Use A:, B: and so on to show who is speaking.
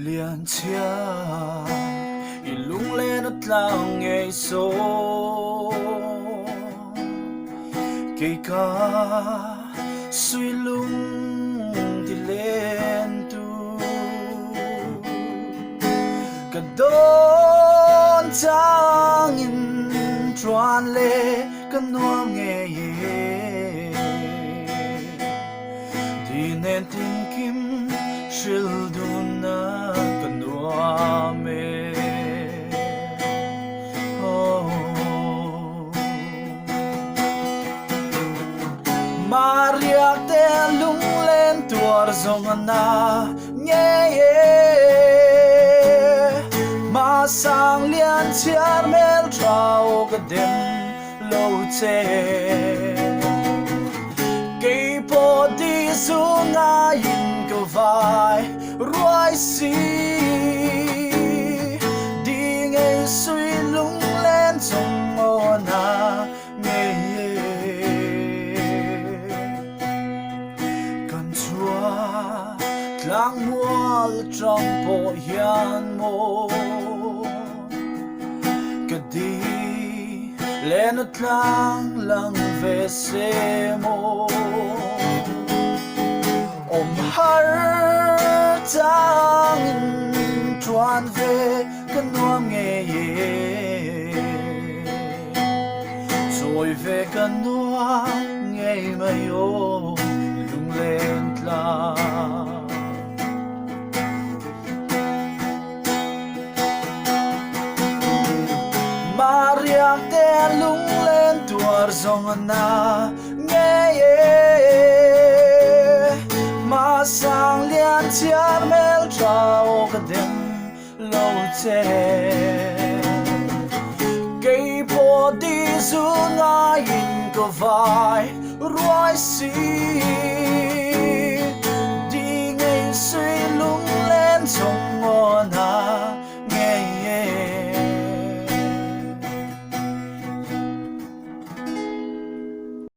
A: Lian chhia i lunglen a tlang ngei saw Kei ka sui lung ti len tu Ka dawn changin tuan le ka nuam ngei e Di nen tinkim hril dun na ka nuam e. Oh. Maria te lunglen tuar zong a na ngei e. Ma sang lian chiar mel trao ka dem lo che. Kei pawh di zu ngaiin ka vai ruai si. Di ngei sui lunglen chung aw na ngei e. Kan chua tlang mual tang pawh hian maw Ka di len a tlang lang ve se maw Awm har changin tuan ve ka nuam ngei e Chawi ve ka nuam ngei mai aw lunglen tlang. Maria te lunglen tuar zong a na ngei e. Ma sang lian chiar mel tha aw ka dem lo che. Kei pawh di zu ngaiin ka vai ruai si.